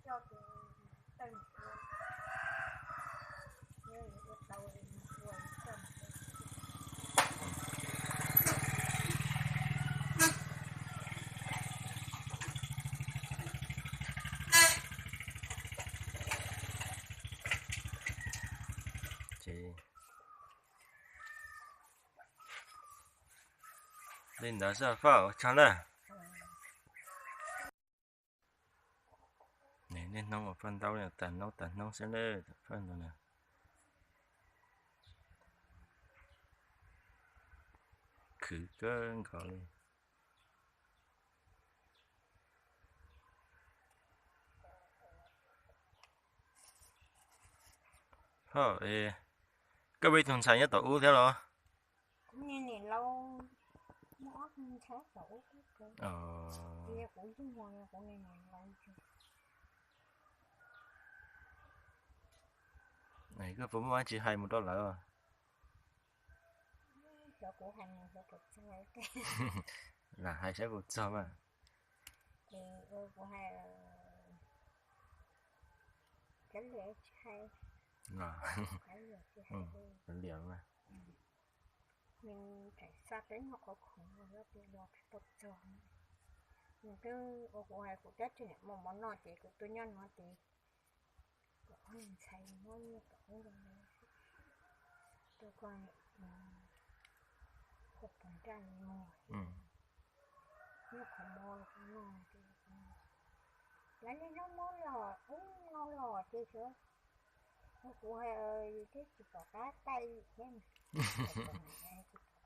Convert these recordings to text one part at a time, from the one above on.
Li ntawd xwb Faj, ua tsaug na. Niaj hnub ua paj ntaub tag hnub tag hnub xwb na, Faj ntawd na. Khwv kawg nkaus li. Ho, koj muaj ib tug ntxhais nyob tom ub thiab los? Koj puas muaj dab tsi hais mus rau lawv? Lam hais saib puas txog mas. Liam mas. Nws tseem xa peb noj qhov khoom no, tau txog. Nws twb ua kuv hais kuv cab tseg niam mos mov noj ces kuv tuaj nyob no ces kuv ob niag ntxhais muab nyiaj kom ub rau, rau koj niam, koj puas nraj li muag, noj qhov mov rau koj noj. Lawv niaj hnub muab los ub no los ces xyov, ua kuv hais yus twb tsis pom qab taij thiab, tsis pom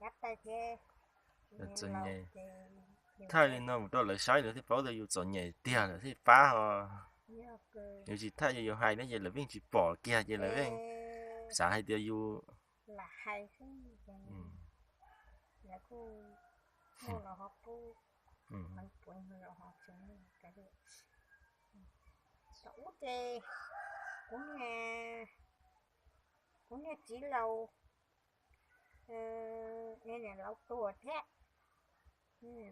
qab taij thiab. Thaj li no mus rau lawv saib lawv thiaj paub tias yus txom nyem tiag lawm thiaj pab ho. Yus tsis thaj yus hais no ces lawv yeej tsis pom kiag ces lawv yeej xav hais tias yus lam hais xwb. Lawv kuj muaj los ho pub, puav los ho tsev. Thaum ub ces kuv niag, kuv niag txiv laus, niam laus tuag thiab,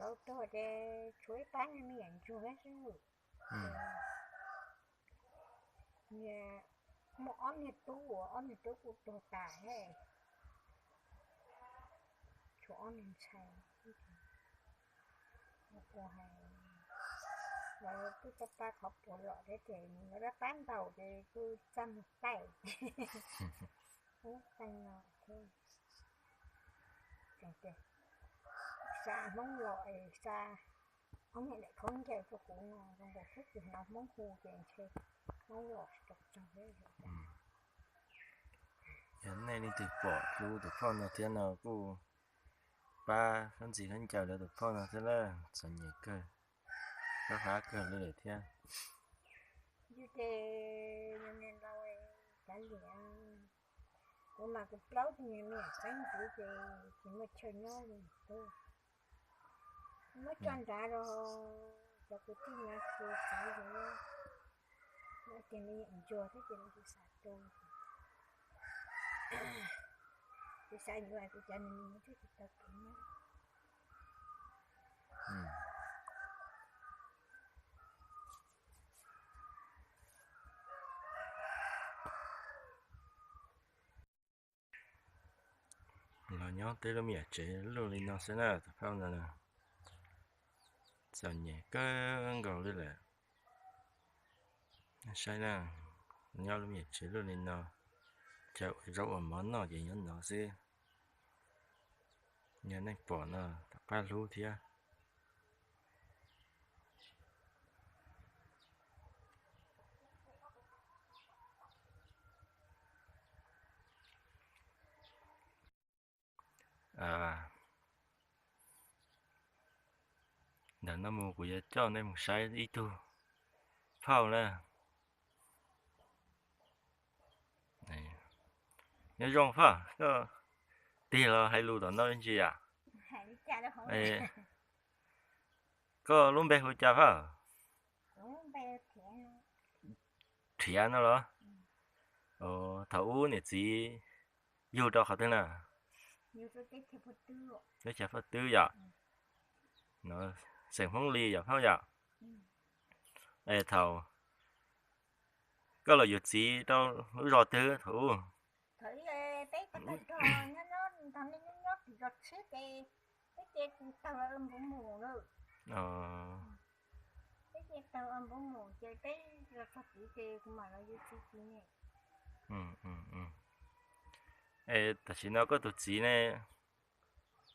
laus tuag ces tshuav ib pab niag me nyuam ntsuag thiab xwb. Muaj ob niag tub uas ob niag tub kuj tuag tas thiab, tshuav ob niag ntxhais. Ua hais lawv kuj tau pab qhov puav los thiab ces lawv pab ntaus ces kuj txaj muag taij. Ub, taij no thiab. Xa Hmoob los es xa ob niag daim khaub ncaws rau kuv no zoo nkaus xwb, tsis hnov Hmoob hu ces ntshe Hmoob los tsis tau txog thiab. Yog nej leej twg pom hlub tus phauj no thiab no kuj pab khaub ntxhia khaub ncaws rau tus phauj no thiab na, txom nyem kawg, kab hab kawg li lawm thiab. Yus ces yus niam laus kav liam, kuv mas kuv plaub tus me nyuam xeeb ntxwv ces tsis muaj chaw nyob li tuag. Muab tso nrad rau cov kwv tij no xav yus, muab tus me nyuam ntsuag thiab ces lawv tsis xav tu. Kuv xav yuav kuv cov me nyuam thiaj tsis tau kev nyob. Los nyob tej lub me nyuam tsev luaj li no xwb na, tus phauj no txom nyem kawg nkaus li lawm. Saib na, nyob lub me nyuam tsev luaj li no, chaw ua zaub ua mov noj ces nyob no xwb. Yog nej pom no, thov pab hlub thiab. Ntawm no mus kuv yuav coj nej mus saib ib tug phauj na. Nyob zoo phauj, koj tig los hais lus tom no ntsis yom? Koj lub npe hu cas phauj? Rhiav no los? Thaum ub niam txiv yug rau qhov twg na? Teb chaws Paj Twb yom? Xeem Hmoob Lis yom phauj yom? Es thaum Koj los yuav txiv rau lub zos twg thaum ub? Thaum ub peb tag tag zog nyob nyob nrog nej nyob nyob tim zos tshiab ces peb cia tawg npuv mus lawm. Peb cia tawg npuv mus ces peb los txog tid ces kuv mam los yuav txiv txiv ne. Es tam sim no koj tus txiv ne?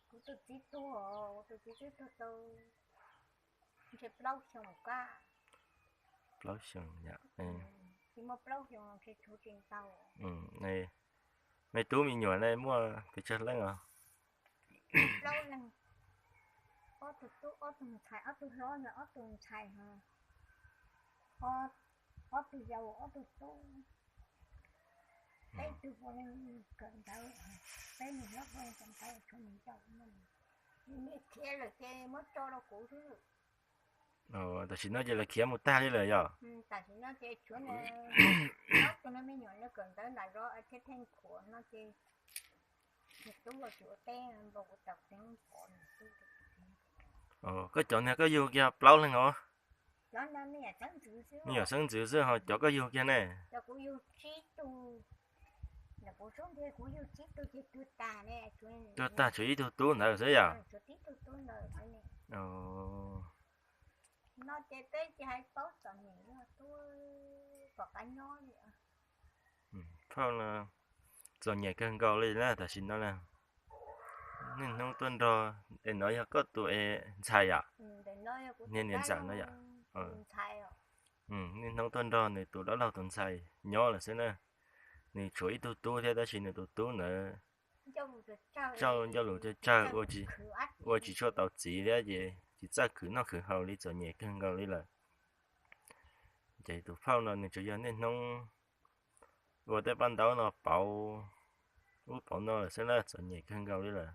Kuv tus txiv tuag, kuv tus txiv twb tuag tau ntshe plaub xyoo kab. Plaub xyoo yom. Tsis muaj plaub xyoo ntshe tshuav tsis ntau. Me tub me nyuam ne muaj pes tsawg leej os? Plaub leeg, ob tug tub ob tug ntxhais, ob tug hlob yog ob tug ntxhais, ob tug yau ob tug tub. Peb tug puav leej kawm ntawv, peb niag hlob puav leej kawm ntawv, tshuav niam yau, niam khiav lawm ces muab tso rau kuv xwb. Tam sim no ces lawv khiav mus tag li lawm yom? Tam sim no ces tshuav ob tug me nyuam no kawm ntawv nram zos thiab theej khuam no ces niag tub los tsis ua teb npau kuv tau teeb pov niag tub. Koj cov niag koj yug kiag plaub leeg os? Me nyuam xeeb ntxwv xwb ho cov koj yug kiag ne? Tuag tag tshuav ib tug tub ntawd xwb yom? Phauj no txom nyem kawg nkaus li na tam sim no na. Niaj hnub tuaj nrog, es no yog koj tus es ntxhais yom? Niag niam ntxawm no yom? Niaj hnub tuaj nrog nws tus dab laug tus ntxhais nyob lawm xwb na. Nws tshuav ib tug tub thiab tab sis nws tus tub ntawd tsaug ncauj lus tsawg tsawg, ua tsis tshua tau txiv thiab ces tsis txawj khwv noj khwv haus li, txom nyem kawg nkaus li lawm. Ces tus phauj no nws tsuas yog niaj hnub ua tej paj ntaub no pauv ub pauv no lawm xwb na, txom nyem kawg nkaus li lawm.